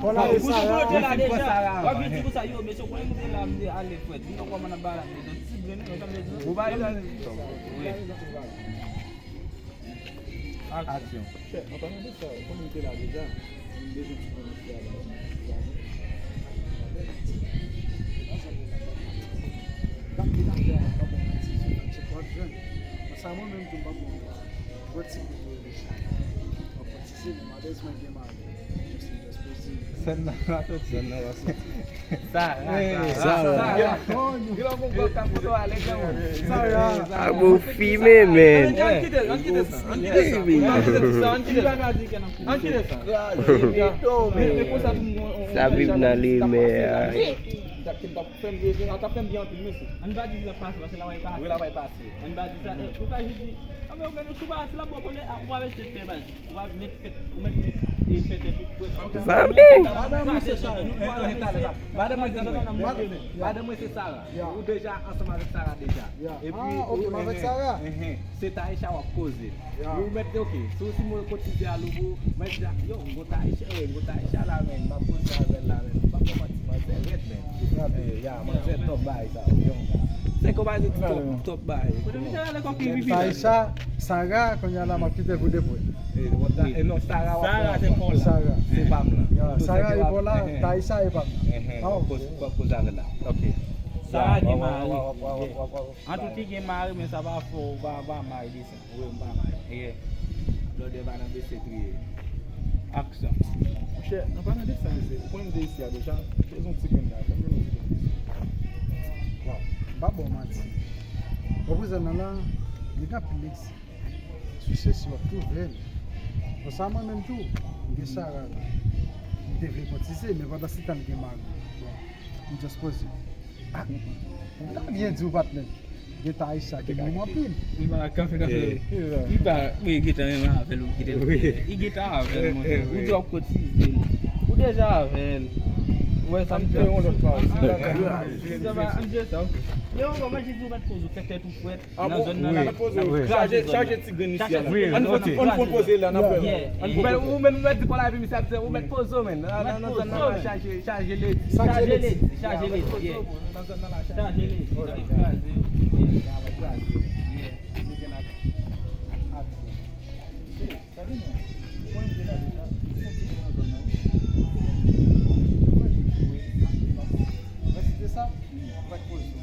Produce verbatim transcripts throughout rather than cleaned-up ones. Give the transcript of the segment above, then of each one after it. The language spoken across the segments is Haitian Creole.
Bon, la, Bouch Sara. Kote w te la deja? W ap vin di konsa, yo, mesye, w konnen nou te la, m te ale frèt. Vin ankò, m ap ba la, m te ti grenn, nou, sa m te di. Ou ba yo la. Wi. Aksyon. Chè, an palan de sa, w konnen m te la deja. M bezwen ti grenn mesye a la. Sa mwen menm tou m pa bon. Pran ti kout tou, Richard. Mwen pran ti se, mwen bezwen gen mari. Just, just poze. Sèn nan pa soti. Sèn nan pa soti. Sa, sa, sa, sa. Gen lòt moun k ap foto a, lè granmoun. Sa, sa. A bon, fime, men. Ann kite, ann kite sa, ann kite sa. Ann kite sa, ann kite sa. Ann kite sa. Men, men konsa tou, mwen, mwen, sa viv nan limyè a. Sa k t ap fè m bezwen, sa t ap fè m byen anpil, mesye. Ann pa di l ap pase, paske l ap pase. Wi, l ap pase. Ann pa di sa, eh, ou ka jis di, ah, men ou gade, sou pa, si l ap bon konnen, ah, ou pa mete tèt fè baz. Ou pa mete tèt, ou mete tèt, tèt tout prèt. Zanmi! Madanm mwen se Sara. Madanm mwen se Sara. Ou deja ansanm avèk Sara deja. Epi, ah, ok, ou, m avèk Sara. Se Taïsha w ap koze. Ou mèt, ok, si w, si mwen kotize a Lobo, mwen di, yo, m gon Taïsha, wi, m gon Taïsha la, men, m ap koze avè l la, men, m p ap fè manti, manzè rèd, men. Eh, ya, manzè top bagay sa, yo. Se kòmanse top, top bagay. Taïsha, Sara, kounye a la, m ap kite pou de pwen. Eh, non, Sara, w ap pran. Sara. Se pa m lan. Ya, Sara e pa w la, Taïsha e pa m lan. Ah, ok. W ap koze avè l la. Ok. Sara gen mari. An tou, li gen mari, men sa pa fè w pa, pa mari de sa. Wi, m pa mari. Yeah. Blòdè pa nan bese triye. Aksyon. Monchè, an palan de sa, mesye, ou konnen m te isi a deja, m bezwen yon ti grenn la, fè m jwenn yon ti grenn. Waw, m pa ba w manti. Reprezan nan la, li gen anpil leksi. Sou se si w ap twouve l. Bon, sa mwen menm tou, m gen Sara la. M te vle kotize, men pandan se tan m gen mari. Bon, m just poze. Ah, ou ta byen di w, patnè. Gen Taïsha ki bon anpil. Li pa kanpe nan fè. Li pa, wi, gentan menm avè l, ou kite l. Li gentan avè l, monchè. Ou di w ap kotize l. Ou deja avè l. Ou wè sa m di? Ann fè yon lòt pawòl. Yo, kòman jis ou mèt poze w, fè tèt ou frèt. Ah bon? Nan zòn nan la. Chaje, chaje ti grenn isi a la. Ann, ann, ann poze la, n ap wè. Ou mèt, ou mèt di kò la epi misye ap di, ou mèt poze w, men. Nan, nan, nan zòn nan la, chaje, chaje ledi. Chaje ledi, chaje ledi, yeah. Nan zòn nan la, chaje ledi. Chaje ledi. Mwen, se te sa, mwen poze w.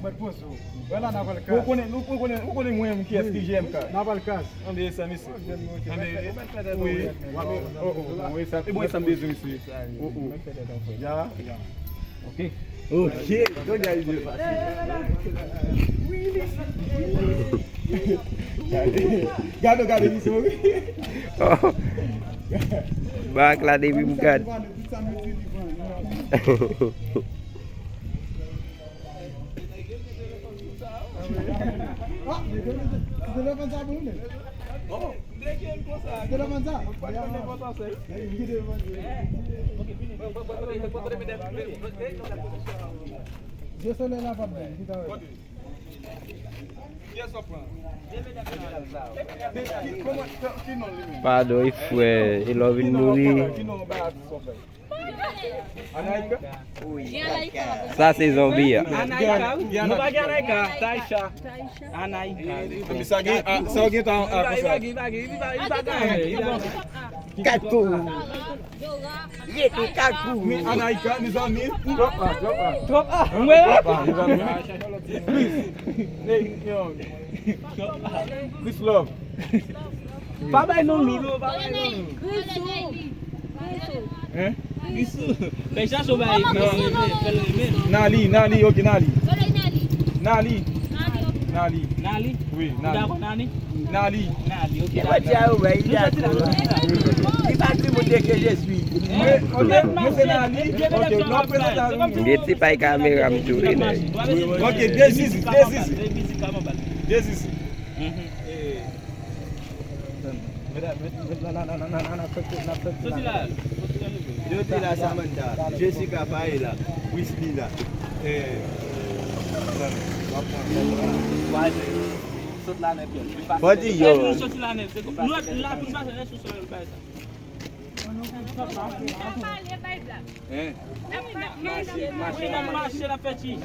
Mwen poze w. Wè la, n a pral kaz. Ou konnen, ou, ou konnen, ou konnen mwen menm kiyès ki J M K. N a pral kaz. Ann de sa, mesye. Ann de, wi. Wi, sa m bezwen, mesye. Oh, oh. Ya. Ok. Ok, Donya Ide fasil. Gade, gade, misye. Bak la depi m gad. Padon, e frè, e lè w vin mouri. Sa se zonbi a. Anaïka, wi. Nou pa gen Anaïka, Taïsha. Anaïka. Epi sa gen, ah, sa gen tan a konsa. Li pa gen, li pa gen, li pa, li pa gen. Kakou. Rete kakou. Men Anaïka, mezanmi. Twòp a, twòp a. Twòp a. Mwen. Twòp a, mezanmi. Please. Hey, yo. Peace love. Pa bay non Lou, non, pa bay non Lou. Grisou. Grisou. Hein? Grisou. Fè chache w bay. Fè l renmen, fè l renmen. Nali, Nali, ok, Nali. Nali. Nali. Nali. Nali? Wi, Nali. Ou dakò, Nali? Nali. Nali, ok, dakò. Li pa di moun de ke je suis. Mwen, ok, mwen se Nali. Ok, non, prezante. M gen ti pay kamera m tou, vini. Ok, de Zizi, de Zizi. De Zizi. Mhm. Soti la, soti la, soti la. Yo te la, Samantha, Jessica pa ye la, Wisley la. Eh, sot la nèt, yo. Body, yo. Soti la nèt, se nou la pou n pase nèt sou sòl, bay sa. Hein? Mache, mache, n ap mache, n ap fè ti. N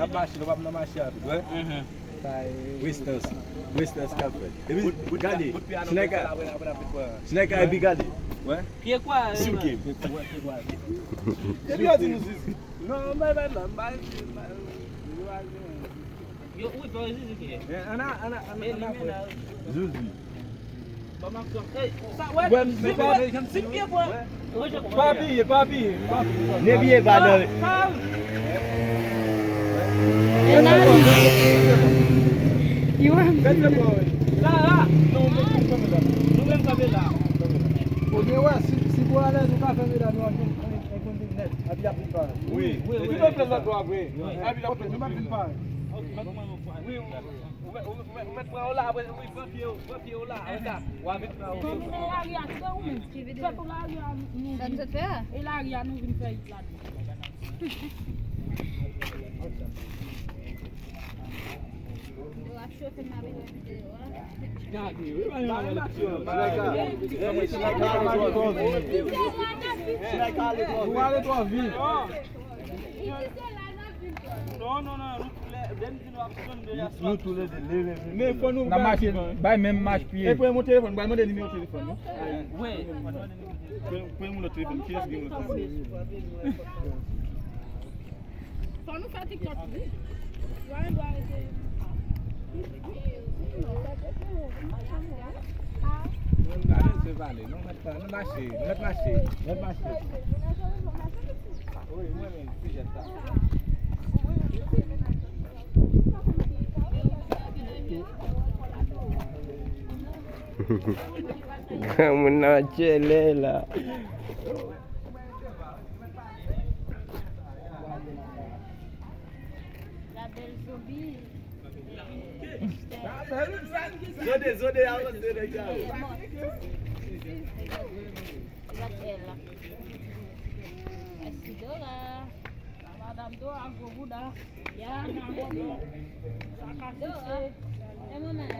ap mache, nou p ap nan mache a tout, wè. Sa e Westans. Westans k ap fèt. Epi, gade, Chineka. Chineka, epi gade. Wè. Pye kwa? Sikin. Epi yo di nou zizi. Non, bay, bay, non, bay, bay. Yo, wi, fè zizi ki ye. Ann a, ann a, ann a, ann a fè. Zizi. Wè, m, m pa, si m pye pran. Pa piye, pa piye, pa piye. Ne piye pa nan. Yo nan. Yo. La, la. Non, nou menm kanpe la. Oubyen, wè, si, si pou alèz, ou ka fè medam yo ann konn, ann konn nèt. Epi y ap vin pa. Wi. Wi, wi, wi. Epi nou fè zòt dwa vre. Epi y ap vin pa. Wi, wi. Ou mèt, ou mèt, ou mèt, ou mèt pran yo la, apre, wi, pran pye yo, pran pye yo la, apre sa, w a vin pran yo. Fè tou lari a, se ou menm. Fè tou lari a, nou vin. Sa nou sot fè a? E lari a, nou vin fè it la tou. Yo ap chofe m ap fè videyo a. Gade, wi, wi, wi. Ou ale twò vit. Non, non, non, nou, lè, lè m di nou ap sonn deja. Nou tou le de leve. Men fò nou bay menm mach pye. E premye telefòn, bay mande nimewo telefòn nou. Wi. Premye moun nan telefòn, kiyès gen yon telefòn? Fò nou fè TikTok tou. Dwa, dwa rete. Nou pa bezwen pale, nou mèt pa, nou mache, nou mèt mache, nou mèt mache. Wi, mwen menm, ti jèt sa. Granmoun nan tchele la. La belle Zobi. Zode, Zode, avanse, nèg sa yo. Isidora. Madame Dora, gwo bouda. Ya, nan gwo bouda. Sa ka sise. E mwen menm.